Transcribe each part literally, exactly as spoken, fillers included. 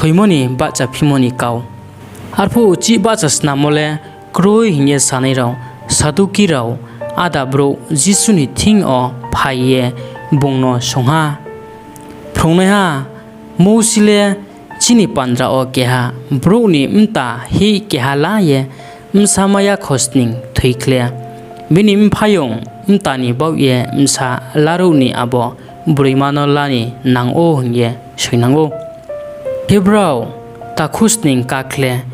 Thoimo ni Bahchaphimo ni Kau Arphuh uchih bahchasnammo le kroi hing ye sanai rao Sadduki rao áda brouh Jisu ni thing yo phai ye bung no swunng ha, Phrungnaiha, Mousi le chini bandra wo keha brouh ni mta hih keha la ye bsama yakhosning thoi khle, bini mphaiyong mta ni baoh ye bsa laruh ni abo broima no la ni nang ou hing ye soinang ou. Akhe brao takhusning ká khle,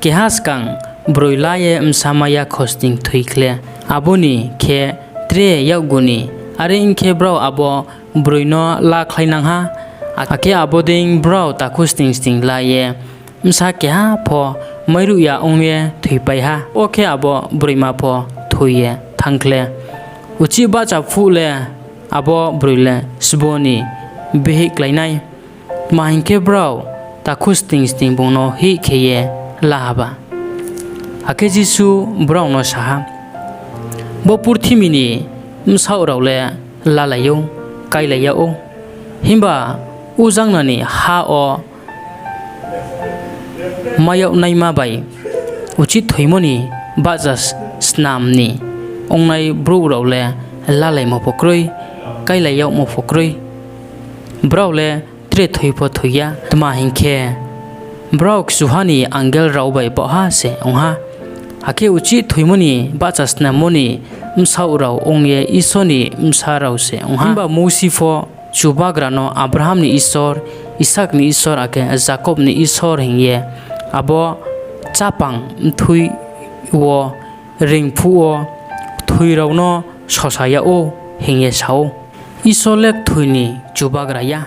keha skang broi la ye bsama yakhosning thoi khle, abo ni khe tre yakgu ni. Are ong khe, brao abo broi no lakhlainang ha. Akhe abo dei brao takhusningsning la ye bsa keha pho mairuh ya ong ye thoipai ha. Bo khe abo broima pho thoi ye thanng khle, uchih bahcha phuh le abo broi le sbo ni bihih klái nai? Tma hing khe, brao takhusningsning bung no hih khe ye la haba. Akhe Jisu brao no sa ha, Bo purthimbi ni bsaoh rao le lalai ou, káilai yag ou; himba ujangna ni ha wo mai yag naima bai uchih thoimo ni bahchasnam ni ongnai brouh rao le lalaimo pho kroi, káilai yagmo pho kroi. Brao le tre thoi pho thoi ya; tma hing khe, brao kchuha ni angel rao bai baohha se ong ha. Akhe uchih thoimo ni bahchasnammo ni bsaoh rao ong ye Isor ni bsa rao se ong ha. Himba Mousi pho ‘Chubagra no Abraham ni Isor, Isak ni Isor, akhe Jakob ni Isor’ hing ye, abo chapang mthui wo reing phuh wo kthoi rao no sosa yag ou, hing ye sa ou. Isor le kthoi ni Chubagra ya,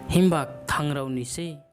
himba kthang rao ni sei.